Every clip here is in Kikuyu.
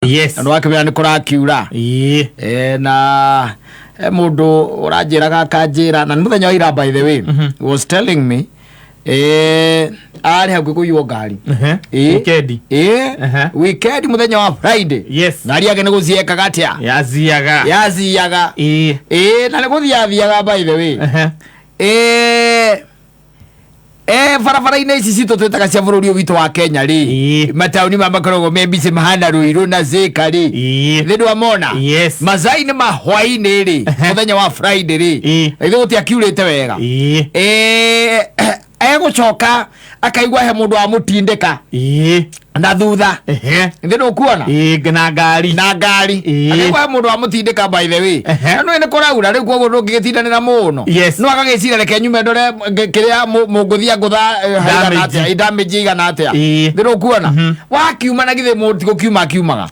Yes. Na nĩ wakĩmenya nĩ kũrakiura. Ĩĩ. Na he mũndũ ũranjĩraga akanjĩra na nĩ mũthenya wa ira, by the way, he was telling me arĩ hakuhĩ kũiywo ngari. Weekend. Weekend, mũthenya wa Friday. Ngari yake nĩ gũciekaga atĩa? Yaziaga. Yaciaga. Na nĩ gũthiĩ athiaga, by the way. Barabara-inĩ ici citũ twĩtaga cia bũrũri ũyũ witũ wa Kenya rĩ, mataũni maya makoragwo me mbici mahana Rũirũ na Thika rĩ, thĩ ndwamona? Yes. Mathaa-inĩ ma hwaĩ-inĩ rĩ, mũthenya wa Friday rĩ, ithuĩ gũtiakiurĩte wega. Egũcoka akaigua he mũndũ wamũtindĩka na thutha. Thĩ ndũkuona? Ĩĩ, na ngari. Na ngari. Akaigua he mũndũ wamũtindĩka, by the way. Na nĩ nĩ kũraura rĩu, koguo ndũngĩgĩtindanĩra mũno. No agagĩciria, reke nyume ndore kĩrĩa mũngũthia ngũtha haigana Damage. atĩa, damage igana atĩa. Thĩ ndũkuona? Wakiuma na githĩ mũndũ ti gũkiuma akiumaga?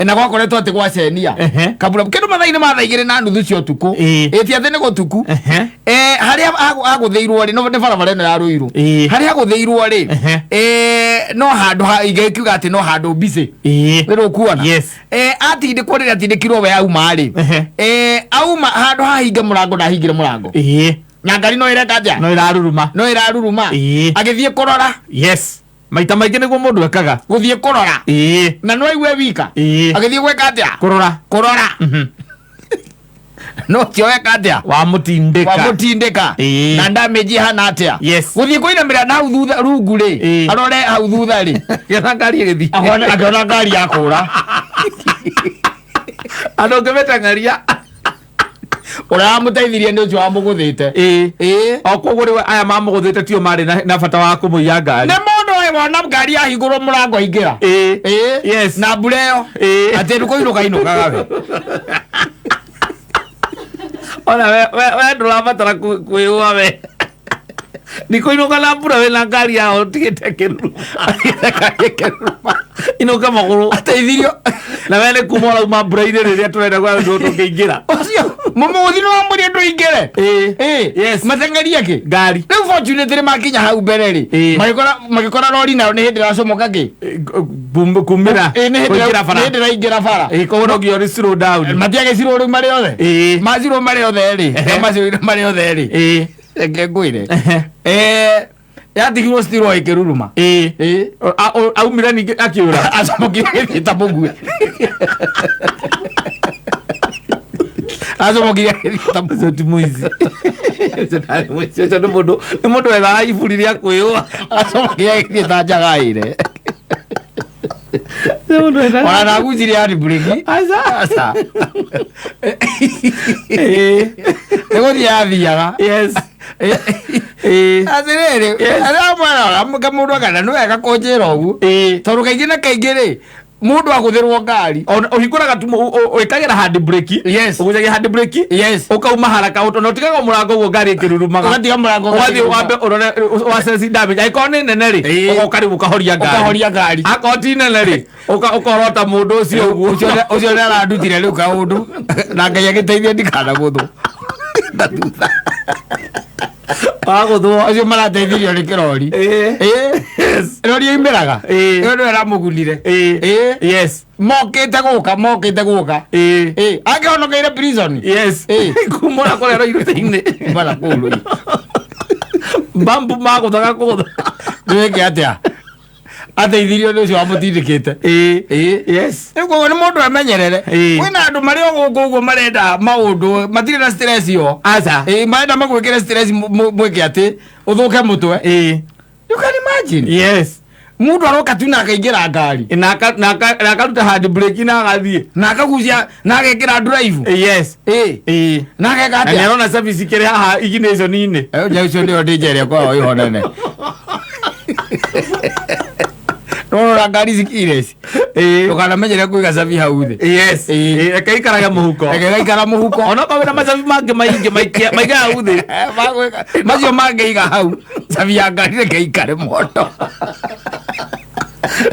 Na gwakoretwo atĩ gwacenia kabura kĩndũ mathaa-inĩ ma thaa 2:30 cia ũtukũ. Ĩti atĩ nĩ gũtuku. Harĩa agũthĩirwo rĩ, no nĩ barabara ĩno ya Rũirũ. Harĩa agũthĩirwo rĩ, no handũ ingĩkiuga atĩ no handũ busy. Nĩ rũkuona? Yes. Atindĩkwo rĩrĩa atindĩkirwo we auma rĩ, auma handũ hahinge mũrango, ndahingire mũrango. Na ngari no ĩreka atĩa? No ĩraruruma. No ĩraruruma. Agĩthiĩ kũrora. Yes, maita maingĩ nĩguo mũndũ ekaga. Gũthiĩ kũrora. Na no aigue wika. Agĩthiĩ gwĩka atĩa? Kũrora. Kũrora. No ũcio weka atĩa? Wamũtindĩka. Wamũtindĩka. Na damage ihana atĩa? Gũthiĩ kũinamĩra na hau thutha rungu rĩ, arore hau thutha rĩ, Akĩona ngari ĩgĩthiĩ. Akĩona ngari ya kũra. Andũ ũngĩmĩteng'eria. Ũrĩa wamũteithirie nĩ ũcio wamũgũthĩte. O koguo rĩu aya mamũgũthĩte tio marĩ na bata wa kũmũiya ngari. Nĩ mũndũ ũyũ wona ngari yahingũrwo mũrango aingĩra. Na mbura ĩyo, atĩ nĩ kũinũka inũkaga we. Ona we ndũrabatara kwĩũa, we ndikũinũka na mbura wĩna ngari yao tigĩte kĩruru. Inũka magũrũ. Ateithirio. Na we nĩ kuma ũrauma mbura-inĩ rĩrĩa tũrenda gwa tũkĩingĩra. Ũcio mũmũgũthi nĩ wamũria ndũingĩre. Mateng'erie kĩ? Ngari. Rĩu fortunately makinya hau mbere rĩ, magĩkora rori nayo nĩ hĩndĩ ĩracomoka kĩ. Kumĩra. Nĩ hĩndĩ Kũingĩra bara. nĩ hĩndĩ ĩraingĩra bara. Koguo no nginya ũrĩ slow down. Matiagĩcirwo rĩu marĩ othe. Macirwo marĩ othe rĩ, macirwo marĩ othe rĩ, reke ngwĩre, yatigirwo citirwo ĩkĩruruma. Aumire ningĩ akĩũra. Acomokire gĩthiĩ ta mũguĩ, acomokire gĩthiĩ ta mũguĩ. Ũcio ti mũici. Ũcio ndarĩ mũici. Ũcio nĩ mũndũ wethaga iburi rĩa kwĩũa. Acomokire gĩthiĩ ta njagaĩre. Nĩ mũndũ wethaga. Ona ndagucirie handbrake. Aca. Aca. Nĩ gũthiĩ athiaga. Atĩrĩrĩ, arĩa mwana mũndũ akana nĩ wega kũnjĩra ũguo, tondũ kaingĩ na kaingĩ rĩ, mũndũ agũthĩrwo ngari. Ona ũhingũraga tu wĩkagĩra hand brake. Ũgucagia hand brake. Ũkauma haraka na ũtigaga mũrango ũguo ngari ĩkĩrurumaga. Ũgatiga mũrango ũgathiĩ ũkĩruruma. wambe ũrore wassess damage, angĩkorwo nĩ nene rĩ, ũgoka rĩu ũkahoria ngari. Ũkahoria ngari. Akorwo ti nene rĩ, ũkorota mũndũ ũcio ũguo. Ũcio nĩ arandutire rĩu kaũndũ, na Ngai agĩteithia ndikanagũthwo na thutha. Wagũthwo. Ũcio marateithirio nĩ kĩrori. Rori yoimĩraga. Ĩyo nĩyo ĩramũgunire. Mokĩte gũka. Angĩhonokeire prison. Kumũra kũrĩa rũirũ-inĩ. Mara kũu rũi. Mbambu magũthaga kũgũtha. Nĩwĩke atĩa? Ateithirio nĩ ũcio wamũtindĩkĩte. Rĩu koguo nĩ mũndũ amenyerere. Kwĩna andũ marĩ o gũkũ ũguo marenda maũndũ matirĩ na stress yo. Aca. Marenda magwĩkĩre stress mwĩke atĩ ũthũke mũtwe. You can imagine. Mũndũ aroka tu na akaingĩra ngari. Na akaruta hand brake na agathiĩ. Na akagucia na agekĩra drive. Na ageka Na nĩ atĩa? arona service ikĩrĩ haha ignition-inĩ. Nya ũcio nĩyo ndĩnja ĩrĩa ĩkoragwo ĩho nene. Rora ngari ici ici. Ndũkanamenyere kũiga cabi hau thĩ. Reke ikarage mũhuko. Reke gaikara mũhuko. Onokorwo wĩna macabi mangĩ maingĩ maikia maiga hau thĩ. Macio mangĩiga hau, cabi ya ngari reke ikare moto.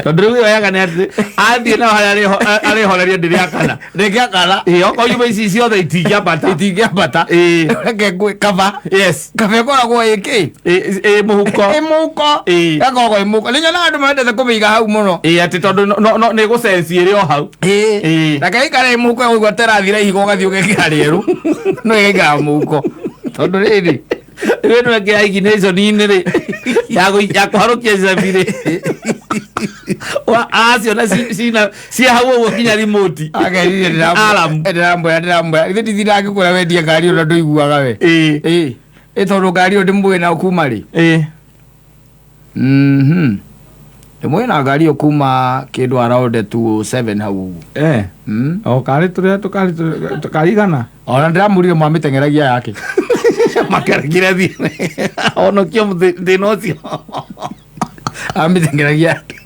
Tondũ rĩu ĩyo yaga nĩ atĩ athiĩ nao harĩa arĩhoreria ndĩrĩakana. Ndĩngĩakana. Ĩĩ, okorwo nyũmba ici ciothe itingĩambata. Itingĩambata. Ĩĩ. Reke ngwĩ kaba. Yes. Kaba ĩkoragwo ĩkĩ? Ĩ mũhuko. Ĩ mũhuko. Ĩĩ. Ĩgakoragwo ĩ mũhuko. Nĩ nyonaga andũ mendete kũmĩiga hau mũno. Ĩĩ, atĩ tondũ no nĩ ĩgũcenci ĩrĩ o hau. Ĩĩ. Ĩĩ. Reke ĩikare ĩ mũhuko ĩgũigua ta ĩrathira ihiga ũgathiĩ ũgekĩra rĩerũ. No ĩgaikara mũhuko. Tondũ rĩrĩ. Rĩu ĩno ĩngĩ ya ignition-inĩ rĩ, ya kũharũkia cabi rĩ. Aciona ciĩ hau ũguo nginya remote. Agerire Alarm. ndĩramwĩra ndĩramwĩra ithe ndithindaga ngĩkwĩra wendie ngari ĩyo na ndũiguaga we. Ĩĩ. Ĩĩ. Ĩ tondũ ngari ĩyo ndĩmũĩ na kuma rĩ. Ĩĩ. Ndĩmũĩ na ngari ĩyo kuma kĩndũ around 207 hau ũguo. Eh. Mm. O karĩ tũrĩa tũkarĩ tũkarĩ igana. Ona ndĩramũrire mwamĩteng'eragia yake. Makerekire thiĩ. Honokio thĩna ũcio. Amĩteng'eragia yake.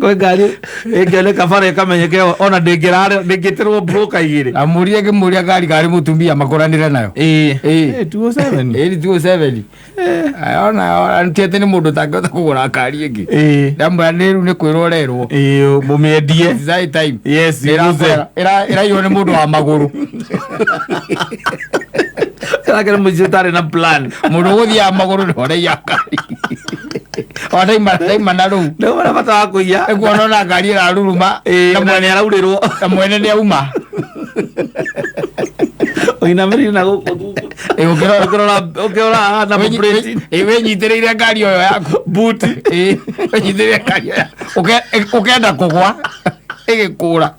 Kwĩ ngari ĩngĩoneka bara ĩkamenyeke ona ndĩngĩrarĩ ndĩngĩtĩrwo broka igĩrĩ. Amũrire ngĩmũria ngari karĩ mũtumia makũranĩre nayo. Ĩĩ. Ĩĩ. Ĩĩ, 207. Ĩĩ 207. Ona ti atĩ nĩ mũndũ ũtangĩhota kũgũra ngari ĩngĩ. Ĩĩ. Ndamwĩra nĩ rĩu nĩ kwĩrwo ũrerwo. Ĩĩ, mũmĩendie. It's high time. Yes, Ĩrakwĩra- ĩraiywo nĩ mũndũ wa magũrũ. Ĩrakĩra mũciĩ ũtarĩ na plan. Mũndũ ũgũthiaga magũrũ nĩwe ũraiya ngari. Ona ndaima na rũu. Ndauma bata wa kũiya. Nĩkuona ona ngari ĩraruruma. Ĩĩ, Na na mwene nĩ araurĩrwo. na mwene nĩ auma. Ũinamĩrĩire na gũkũ. Ĩĩ, ũkĩrora Ũkĩrora na plate. Ĩĩ, wĩnyitĩrĩire ngari ĩyo yaku. Boot. Ĩĩ, wĩnyitĩrĩire ngari ĩyo yaku. Ũkenda kũgwa ĩgĩkũra.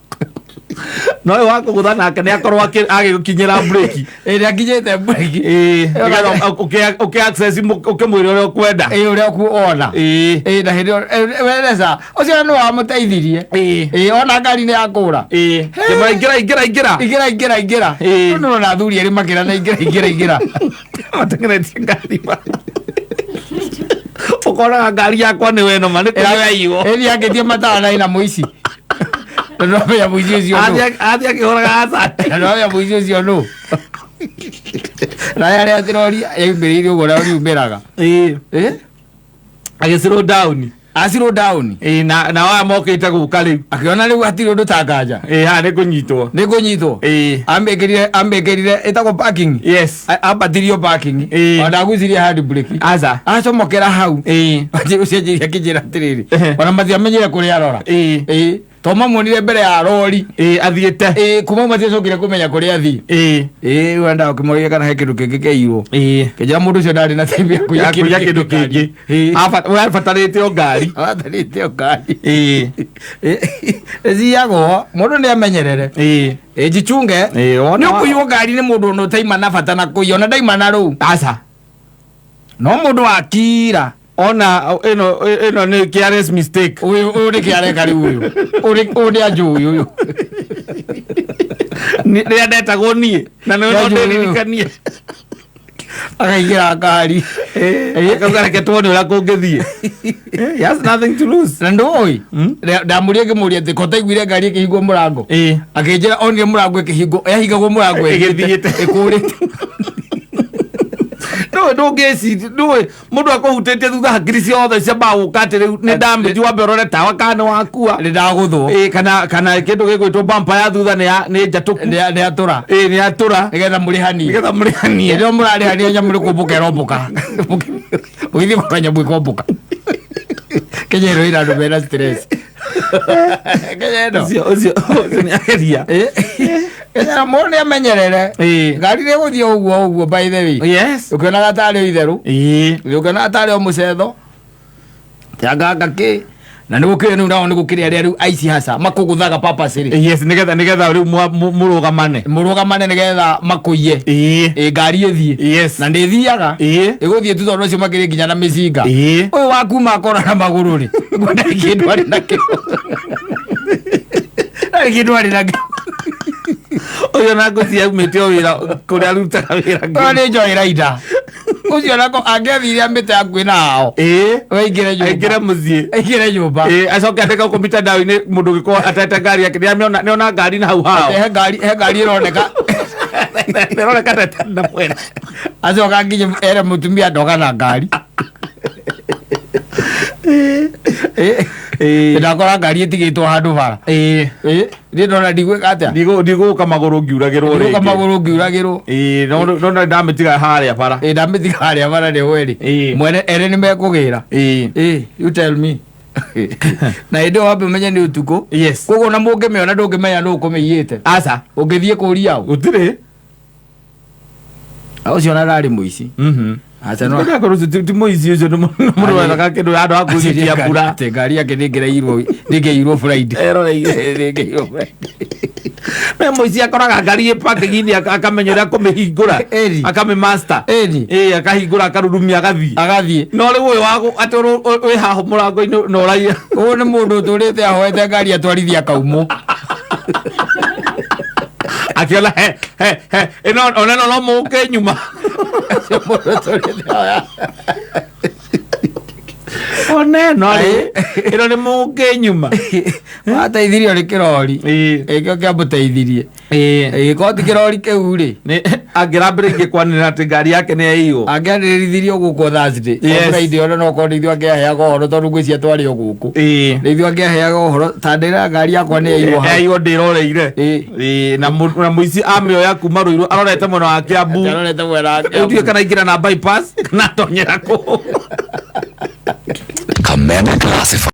No ũyũ wa kũgũtha nake nĩ akorwo agĩgũkinyĩra breki. Ĩĩ, nĩakinyĩte breki. Ĩĩ, nĩgetha ũkĩ access ũkĩmwĩra ũrĩa ũkwenda. Ĩĩ, ũrĩa ũkuona. Ĩĩ. Ĩĩ, na hĩndĩ ĩyo wereza ũcio nĩ wamũteithirie. Ĩĩ. Ĩĩ, ona ngari nĩ yakũra. Ĩĩ. Kĩmwĩra ingĩra ingĩra ingĩra. Ingĩra ingĩra ingĩra. Ĩĩ. Rĩu nĩũrona athuri erĩ makĩrana ingĩra ingĩra ingĩra. Matengeretie ngari ma. Ũkoraga ngari yakwa nĩ weno ma nĩ kũrĩa yaiywo. Ĩĩ, yakĩtie matawa na ĩna mũici. Na nĩwamenya mũici ũcio nũ. Athiĩ akĩhũraga hazard. Na nĩwamenya mũici ũcio nũ. Na yarĩa atĩ rori yaumĩrĩire ũguo na riumĩraga. Ĩĩ. Ĩĩ? Agĩ slow down. A slow down. Ĩĩ, na aya mokĩte gũka rĩu. Akĩona rĩu hatirĩ ũndũ tanganja. Ĩĩ, haha nĩ kũnyitwo. Nĩ kũnyitwo. Ĩĩ. Amĩkĩrire ĩtagwo parking. Yes. Ambatirio parking. Ĩĩ. Ona ndagucirie hand brake. Aca. Acomokera hau. Ĩĩ. Ũcenjirie akĩnjĩra atĩrĩrĩ. Ehe. Ona matiamenyire kũrĩa arora. Ĩĩ. Ĩĩ. To mamuonire mbere ya rori. Ĩĩ, athiĩte. Ĩĩ, kuma matiacokire kũmenya kũrĩa athiĩ. Ĩĩ. Ĩĩ, rĩu endaga ũkĩmũria kana he kĩndũ kĩngĩ kĩairwo. Ĩĩ. Kĩnjĩra mũndũ ũcio ndarĩ na time ya kũiya Ya kũiya kĩndũ kĩngĩ. Ĩĩ. We abatarĩte o ngari. Abatarĩte o ngari. Ĩĩ. Ĩciyagwo mũndũ nĩ amenyerere. Ĩĩ. Ĩĩ, jichunge. Ĩĩ, wona Nĩ ũkũiywo ngari nĩ mũndũ ona ũtaima na bata na kũiya ona ndaima na rũu. Aca. No mũndũ akira. Ona ĩno ĩno nĩ careless mistake. Ũyũ ũyũ nĩkĩ areka rĩu ũyũ. Ũyũ nĩ anjũĩ ũyũ. Rĩrĩa ndetagwo niĩ na nĩ no Nĩanjũĩ ũyũ. ndĩririkanie. Akaingĩra ngari. Akauga reke tuone ũrĩa kũngĩthiĩ. He has nothing to lose. Na ndũĩ. Ndamũria ngĩmũria atĩ ko taiguire ngari ĩkĩhingwo mũrango. Ĩĩ. Akĩnjĩra onire mũrango ĩkĩhingwo yahingagwo mũrango Ĩgĩthiĩte. ĩkũrĩte. Ndũĩ ndũngĩciria ndũĩ mũndũ akũhutĩtie thutha hakiri ciothe ciambaga gũka atĩ rĩu nĩ damage wambe ũrore tawa kana nĩ wakua. Nĩ ndagũthwo. Ĩĩ, kana kĩndũ gĩgwĩtwo bumper ya thutha nĩ njatũku. Nĩ atũra. Ĩĩ, nĩ atũra. Nĩgetha mũrĩhanie. Nĩgetha mũrĩhanie. Hĩndĩ ĩyo mũrarĩhania nyamũ nĩ kũmbũka ĩrombũka. Ũgĩthiĩ kũrora nyamũ ĩkombũka. Kenya ĩno ĩna andũ mena stress. Kenya ĩno. Ũcio ũcio ũcio nĩ ageria. Kenya mũndũ nĩ amenyerere. Ĩĩ. Ngari nĩ ĩgũthiĩ ũguo ũguo by the way. Yes. Ũkĩonaga tarĩ o itherũ. Ĩĩ. Ũkĩonaga tarĩ o mũcetho. Tianganga kĩ. Na nĩ gũkĩrĩ rĩu nao nĩ gũkĩrĩ arĩa rĩu aici haca makũgũthaga purposely. Yes, nĩgetha rĩu mũrũgamane. Mũrũgamane nĩgetha makũiye. Ĩĩ. Ĩ ngari ĩthiĩ. Yes. Na nĩ ĩthiaga. Ĩĩ. Ĩgũthiĩ tu tondũ acio makĩrĩ nginya na mĩcinga. Ĩĩ. Ũyũ wa kuma akora na magũrũ rĩ. Ndarĩ kĩndũ arĩ nakĩo. Ndarĩ kĩndũ arĩ nakĩo. Ũyũ na ngũci aumĩte o wĩra kũrĩa arutaga wĩra. Ũyũ nĩ Joy Rider. Ũcio nako angĩathire amĩte hakuhĩ na hao. Ĩĩ. We aingĩre nyũmba. Aingĩre mũciĩ. Aingĩre nyũmba. Ĩĩ, acoke ateke gũkũ mitandao-inĩ mũndũ ũngĩkorwo atete ngari yake nĩona ngari na hau hao. He ngari he ngari ĩroneka. Ĩroneka ta ĩtarĩ na mwena. Acoka nginye ere mũtumia ndoka na ngari. Ĩĩ. Ndakora ngari ĩtigĩtwo handũ bara. Niĩ ndona ndigwĩka atĩa. Ndigũka magũrũ ngiuragĩrwo Ndigũka rĩngĩ. Magũrũ ngiuragĩrwo. Ĩĩ, no no ndamĩtiga harĩa bara. Ĩĩ, ndamĩtiga harĩa bara nĩ hweri. Mwene erĩ nĩ mekũgĩra. Ĩĩ, you tell me. Na hĩndĩ ĩyo wambe ũmenye nĩ ũtukũ. Koguo ona mũngĩmĩona ndũngĩmenya nũ ũkũmĩiyĩte. Aca. Ũngĩthiĩ kũria ũ? Gũtirĩ. Ũcio ona ndarĩ mũici. Aca no. Kũrĩa korwo ti mũici ũcio nĩ mũndũ wethaga kĩndũ handũ ha kwĩgitia mbura. Atĩ ngari yake ndĩngĩrairwo Friday. Eroreire. Ndĩngĩirwo Friday. Me mũici akoraga ngari ĩ parking-inĩ akamenya ũrĩa kũmĩhingũra. Ĩni. Akamĩ master. Ĩni. Ĩĩ, akahingũra akarurumia agathiĩ. Agathiĩ. No rĩu ũyũ wa atĩ wĩ haha mũrango-inĩ na ũraiya. Ũyũ nĩ mũndũ ũtũrĩte ahoete ngari atwarithia akaumwo. Akiona he he he ĩno ona ĩno no mũke nyuma. Ũcio mũndũ ũtũrĩte ahoya. Ona ĩno rĩ ĩno nĩ mũke nyuma. Wateithirio nĩ kĩrori. Ĩkĩo kĩamũteithirie. Ĩgĩkorwo ti kĩrori kĩu rĩ. Nĩ angĩrambĩrĩirie kwanĩrĩra atĩ ngari yake nĩ yaiywo. Angĩanĩrĩrithirio gũkũ Thursday. Yes. Friday ona no korwo nĩ ithuĩ angĩaheaga ũhoro tondũ ngwĩciria twarĩ o gũkũ. Nĩ ithuĩ angĩaheaga ũhoro ta ndĩra ngari yakwa nĩ yaiywo hau. Yaiywo ndĩroreire. Ĩĩ. Ĩĩ, na mũici amĩoya kuma Rũirũ arorete mwena wa Kiambu. Arorete mwena wa Rĩu Kiambu. ndiũĩ kana aingĩra na bypass kana atonyera kũ. Kameme Classified.